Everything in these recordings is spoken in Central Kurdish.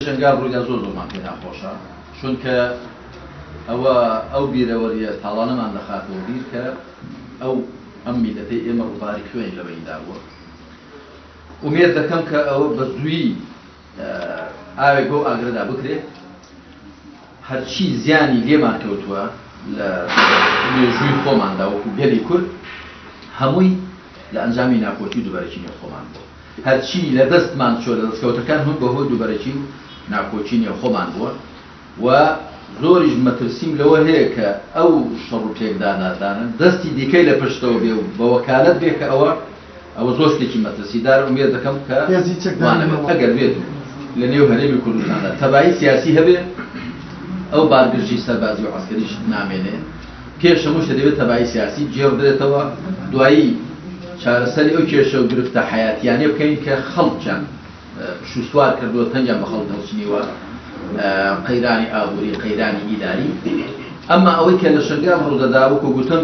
شنگال ڕوویدا زۆر زۆرمان پێ ناخۆشە، چونکە ئەوە ئەو بیرەوەرییە تاڵانەمان دەخاتەوە بیر کە ئەو ئەم میللەتەی ئێمە ڕووباری خوێنی لە بەیندا بووە. ئومێد دەکەم کە ئەوە بە زوویی ئاوێک بەو ئاگرەدا بکرێ. هەرچی زیانی لێمان کەوتووە لە مێژووی خۆماندا وەکو گەلی کورد هەمووی لە ئەنجامی ناکۆکی و دووبەرەکی نێو خۆمان بووە. هەرچی لە دەستمان چووە لە دەستکەوتەکان هەموو بەهۆی دووبەرەکی و ناکۆکی نێو خۆمان بووە و زۆریش مەترسیم لەوە هەیە کە ئەو شەڕ و پێکدانادانە دەستی دیکەی لە پشتەوە بێ و بە وەکالەت بێ کە ئەوە ئەوە زۆر شتێکی مەترسیدارە، ئومێد دەکەم کە هێزی چەکداری وانەبێت. مەوە. ئەگەر بێت و لە نێو هەرێمی کوردستاندا تەبایی سیاسی هەبێ ئەو بارگرژی سەربازی و عەسکەریش نامێنێ. پێش هەموو شتێ دەبێت تەبایی سیاسی بگێڕدرێتەوە، دوایی چارەسەری ئەو کێشە و گرفتە حەیاتیانە بکەین کە خەڵکیان پشووسوار کردووە، تەنگیان بە خەڵک هەڵچنیوە، قەیرانی ئابووری، قەیرانی ئیداری. ئەمما ئەوەی کە لە شنگال ڕوودەدا وەکو گوتم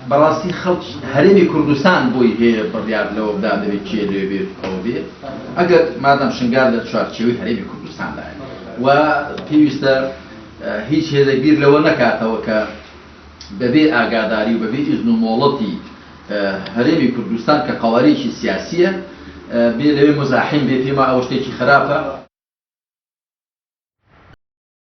بەڕاستی خەڵک هەرێمی کوردستان بۆی هەیە بڕیار لەوە بدا دەبێت کێ لێ بێت ئەوە بێ ئەگەر مادام شنگال لە چوارچێوەی هەرێمی کوردستاندایە و پێویستە هیچ هێزێک بیر لەوە نەکاتەوە کە بەبێ ئاگاداری و بەبێ ئیزن و مۆڵەتی هەرێمی کوردستان کە قەوارەیەکی سیاسییە بێ لەوێ مزاحیم بێ، پێما ئەوە شتێکی خراپە.